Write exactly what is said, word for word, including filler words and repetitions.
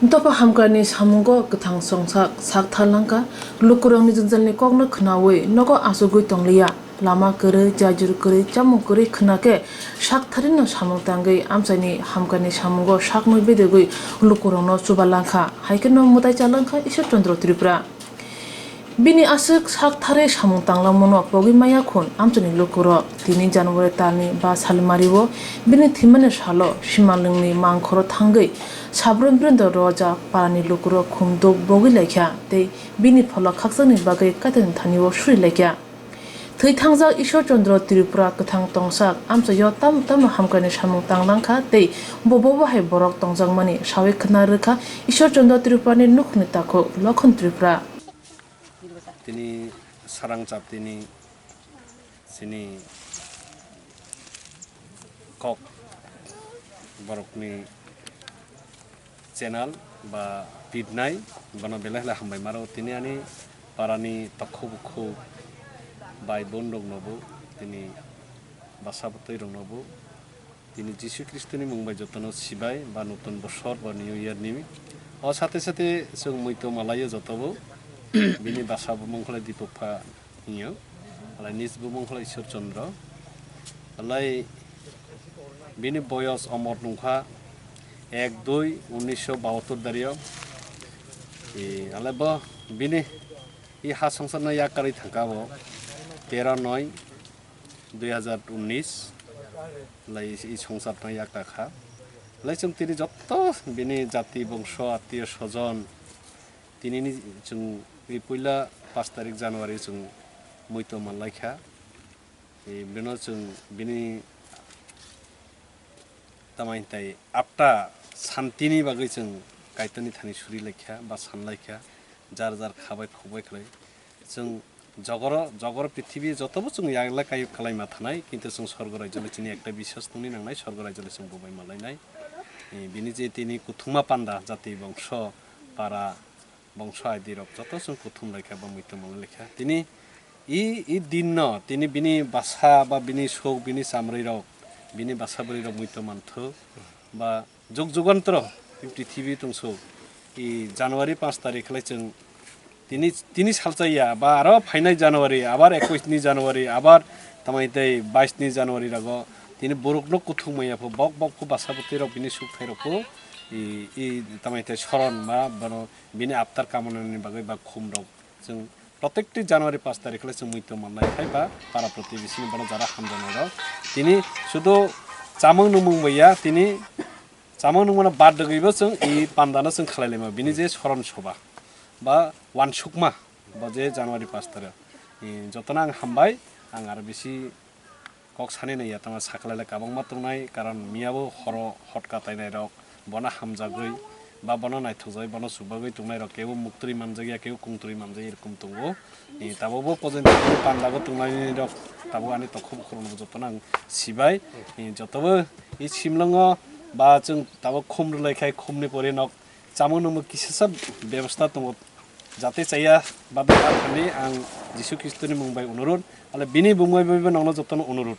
Dopha hamkrai ni samungo kwthang songsak sak tharlangkha, lukurokni jwnjalni kokno khnaui nogo achugwi tongliya. Lama kwrwi, jajur kwrwi, chamung kwrwi khna khe sak tharino samung tangwi amchaini hamkrai ni samungo sakno bedegwi lukurokno chubalangkha, hai kheno mwtai chalangkha Ishwar Chandra Tripura. Bini aswk sak tharwi samung tanglangmano pogwi maya khun amchaini lukurok. Tini January talni ba salmario bini thwimani salo simalwngni mangkhoro thangwi Sabrum Brindo Roja parani lukurok khumduk bogwi laikha tei bini pholok khakchangni bagwi Kaitorni thanio suri laikha. Thwi thangjak Ishwar Chandra Tripura kwthang tongsak amchaio tamo tamo hamkrai ni samung tanglangkha tei bo bobo hai borok tongjakmani sawi khna rwkha Ishwar Chandra Tripurani nukhungni takhuk Lokhon Tripura. Tini sarang chaptini chini kok borokni channel ba pitnai bono belai belai hambai maro. Tini ani parani tokho bukhu bai bon rok nobo, tini basa bwtwi rok nobo, tini Jisu Khristoni mung bai jotono sibai ba nutun bosor ba New Year ni. O sate sate chwng muito malaio jotobo. Bini basa bumung khlai Dipok pha hinyo. Alai nis bumung khlai Ishwar Chandra. Alai bini boyos omor nungkha ek dui unnisho bahattor dario. E, alai bo bini i ha songsarno yak karwi thangkha bo tero noi dui hazar unnis. Lai i songsarno yak kakha. Lai chwng tini jotto bini jati bongso attiyo sojon tinini chwng i puila pash tarik January chwng muito manlaikha. E, bino chwng bini tamai tai apta santini bagwi chwng Kaitorni thani suri laikha ba san laikha, jar jar khabai khokbai khlai. Chwng jogoro, jogoro prithibi jotobo chwng yagle kai kalaima thanai, kintu chwng sorgo raijole chini ekta biswas tongni nangnai, sorgo raijole chwng bubai malainai. E, bini je tini kuthungma panda jati bongso para bongso aidi rok joto chwng kuthum laikha ba muitu manglaikha. Tini i, i din no tini bini basa ba bini sok, bini chamrwi rok, bini basa bwrwi rok muitu manthu ba jug jugantro i prithibi tongso i January pash tarik khlai chwng tini, tini salchaya ba aro phainai January, abar ekwis ni January, abar tamai tei bais ni January rogo tini borok no kuthum maya pho bok bok pho basa bwtwi rok bini suk thai rok pho i, i tamai tei soron ba bono bini aptar kamonani bagwi ba khum rok chwng protekti January pash tarik khlai chwng muitu mannai hai ba para protibesi ni bono jara hamjaknai rok tini sudu chamung nungmung bai ya, tini chamung nungmano bad rwgwi bo chwng i panda no chwng khlai laima bini je soron soba ba wansukma bo je January pash tarik. I jotono ang hambai, ang aro bisi kok sani naiya tama sakhlai le kabangma tongnai, karon miyabo horo hotka tainai rok bono hamjagwi ba bono naithokjagwi bono chubagwi tongnai rok kebo muktwi manjakya kebo kungtwi manjakya erokom tongo. E, tabukbo pojoni pandago tongnai rok tabuk ani tokho bukhurokno jotono ang sibai. E, jotobo i simlongo ba chwng tabuk khum rwlai khai khumni pore nok chamung nungmung kisasa bebosta tongo. Jate chaya ba bebak thani ang Jisu Khristoni mung bai onurot, ale bini bumung bai bo nokno jotono onurot.